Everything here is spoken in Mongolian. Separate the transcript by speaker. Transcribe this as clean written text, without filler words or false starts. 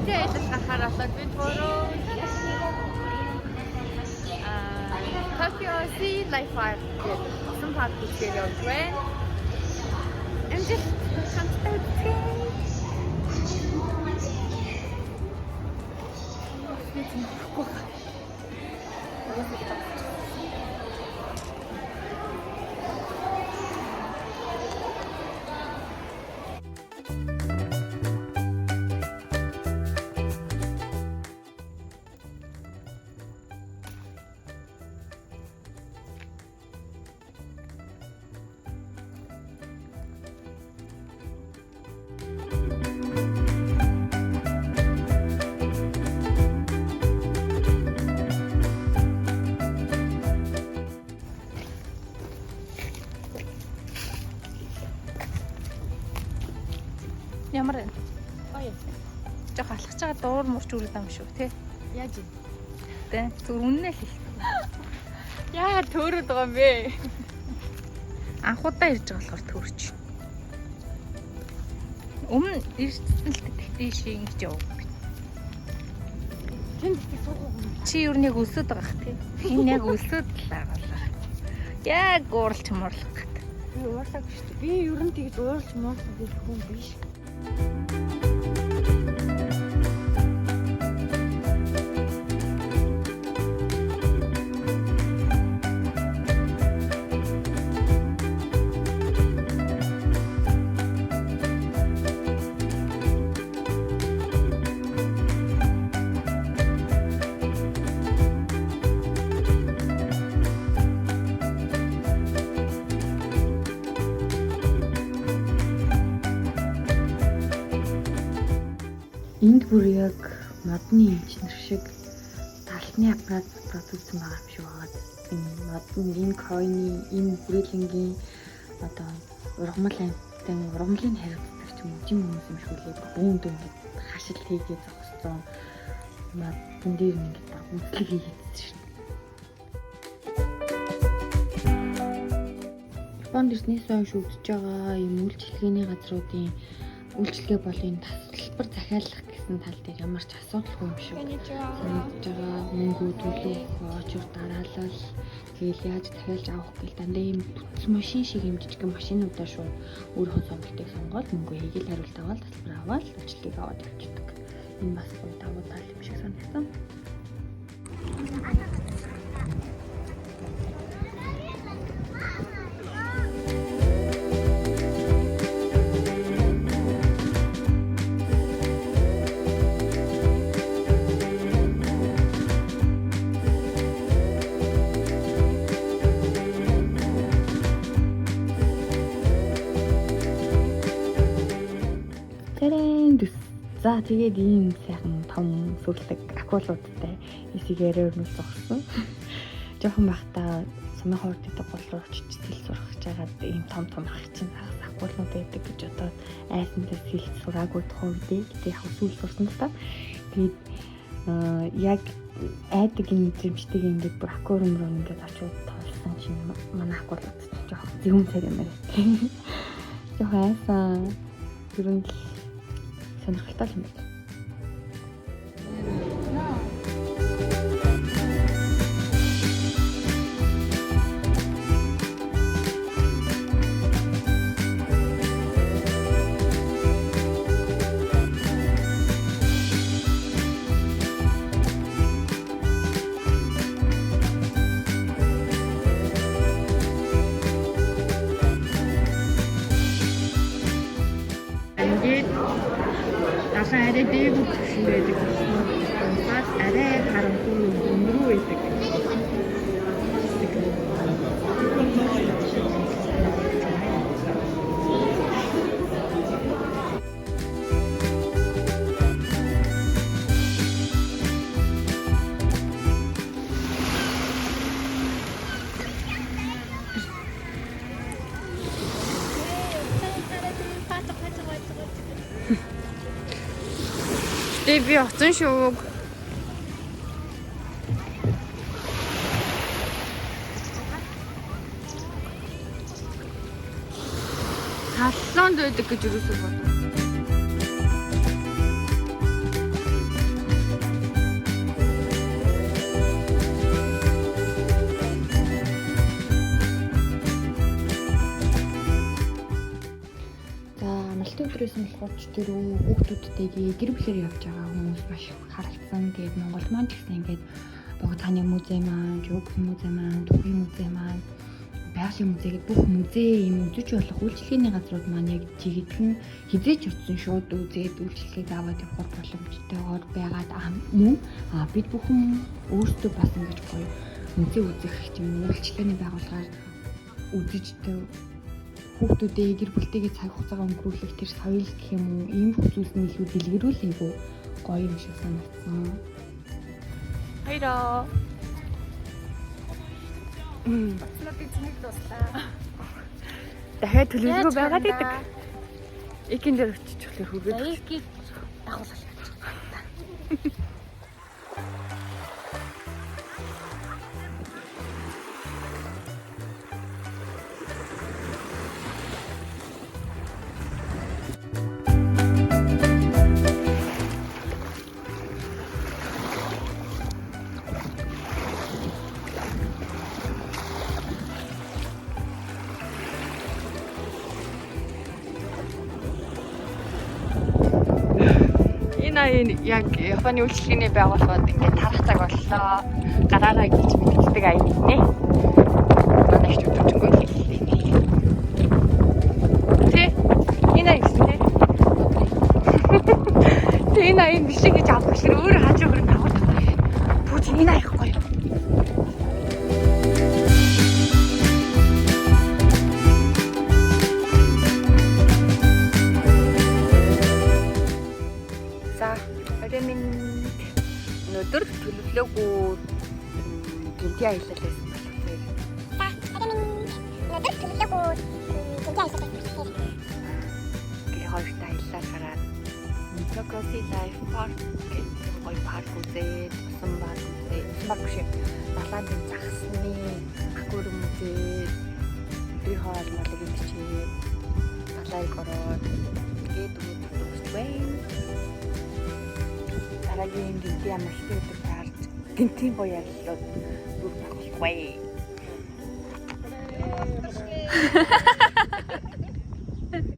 Speaker 1: Өглөө аялал гарахаар болоод бид гурав Tokyo Sea Life Park гэдэг усан парк үзэхээр явж байна. Амжилт хамтдаа үзье. Би тэмдэхгүй байна.
Speaker 2: Ямар вэ?
Speaker 1: Гоё.
Speaker 2: Жох алхаж байгаа дуур мурч үрээд юм шүү, тий?
Speaker 1: Яаж юм?
Speaker 2: Тэ. Зүгээр үннээ л хэл.
Speaker 1: Яагаад төөрөөд байгаа юм бэ?
Speaker 2: Анхудаа ирж байгаа болохоор төрч. Өмнө ирсэн л тэгтээ шиг ингэж яв.
Speaker 1: Тэнд их суух уу?
Speaker 2: Чи юу нэг өсөд байгаа хэ тий? Энэ яг өсөд л байгаа. Яг ууралч муурлах гат.
Speaker 1: Би уурлаагүй шүү дээ. Би ер нь тэгж ууралж муурлах гэх хүн биш.
Speaker 3: Энд бүр яг модны инженер шиг талтны аппарат үзсэн байгаа юм шиг байгаад энэ модны энэ койны энэ бүрэлэнгийн одоо ургамал амьтан ургамлыг хариуцдаг ч юм уу жим хүмүүс юм шиг үлээ бүүнд ингээд хашил хийгээ зогссон модон дээр ингээд баг үзлэг хийгээдсэн шин. Японд ирснээс хойш үзэж байгаа юм үйлчилгээний газруудын үйлчилгээ бол энэ тасалбар захиалах гэсэн тал дээр ямар ч асуудалгүй юм шиг санагдаж байгаа. Мөнгө төлөх, очир дараалал, тэгэл яаж захиалж авах гэл дандаа ийм бүтц машин шиг юм жижигхэн машинуудаа шууд өөрийнхөө сонголтыг сонгоод мөнгө хийгээл хариулт аваад тасалбар аваад үйлчилгээг аваад явчихдаг. Энэ бас гоё давуу тал юм шиг санагдсан. Тэрэн дэс. За тэгээд ийм сайхан том сүрлэг акулуудтай эсэгээр өрнөс зогссон. Жохон байхдаа сумын хурд гэдэг гол руу очиж сэл сурах гэж байгаад ийм том том ах чинь сагас акулууд байдаг гэж одоо айсандаа сэл сураагүй тухайн үедээ. Гэтэ яг сүүл сурсан л та. Тэгээд яг айдаг энэ мэдрэмжтэйг ингээд бүр аквариум руу ингээд очиод тоолсон чинь манай акулууд чинь жоох зөвхөн царай мэрэ. Жохон айсан. Ер нь л сонирхолтой юм байна.
Speaker 1: Ингээд далайн арай дээгүүр түвшин байдаг уснууд унсаад арай харанхуй өндрүү байдаг. Гэтэ би оцсон шүү. Таллуунд байдаг гэж юусоо бод.
Speaker 3: байсан болохоор ч тэр хүүхдүүдтэйгээ гэр бүлээр явж байгаа хүмүүс маш их харагдсан. Тэгээд Монгол маань ч гэсэн ингээд Богдхааны музей маань, Жук музей маань, Түүхийн музей маань, байгалийн музей гэдэг бүх музей юм үзэж болох үйлчилгээний газрууд маань яг жигдхэн хизээч очсон шууд үзээд үйлчилгээг аваад явах боломжтойгоор байгаад мөн бид бүхэн өөрсдөө бас ингэж гоё музей үзэх юм үйлчилгээний байгууллагаар үзэж хүүхдүүдээ гэр бүлтэйгээ цаг хугацаагаа өнгөрүүлэх тэр соёл гэх юм уу ийм зүйлс нь илүү дэлгэрүүл айгу гоё юм шиг санагдсан.
Speaker 2: Баяраа.
Speaker 1: Батлуудын цэнийг дуслаа.
Speaker 3: Дахиад төлөвлөгөө байгаад идэг. Икэн дээр очиж болохоор хүргээд.
Speaker 2: Икийг дагуулах.
Speaker 3: Энэ аян яг Японы үйлчилгээний байгууллагад ингээд тарах цаг боллоо. Гараараа гэж мэддэг аян нэ. Манай их өдөржингөө л хэллээ. Тэ? Энэ аян гэсэн тэ? Тэ энэ аян бишлэг гэж авах гэхлээр өөр хажуугаар нь даваад байгаа. Пүү чи энэ аяхгүй юу? За, орой минь өнөөдөр төлөвлөөгүй гинти аялал байсан болохоор
Speaker 4: За, орой минь өнөөдөр төлөвлөөгүй гинти аялал байсан болохоор
Speaker 3: гэр хоёрт аяллаар гараад Tokyo Sea Life Park гэх гоё парк үзээд, усан парк үзээд, усан парк биш ээ. Далайн загсны аквариум үзээд, өдрийн хоол молог идчихээд, далайг ороод ингээд өнөөдөр дуусч байна. Дараагийн гинти амралтын өдөр таарч гинтийн гоё аяллууд бүр байх болтугай.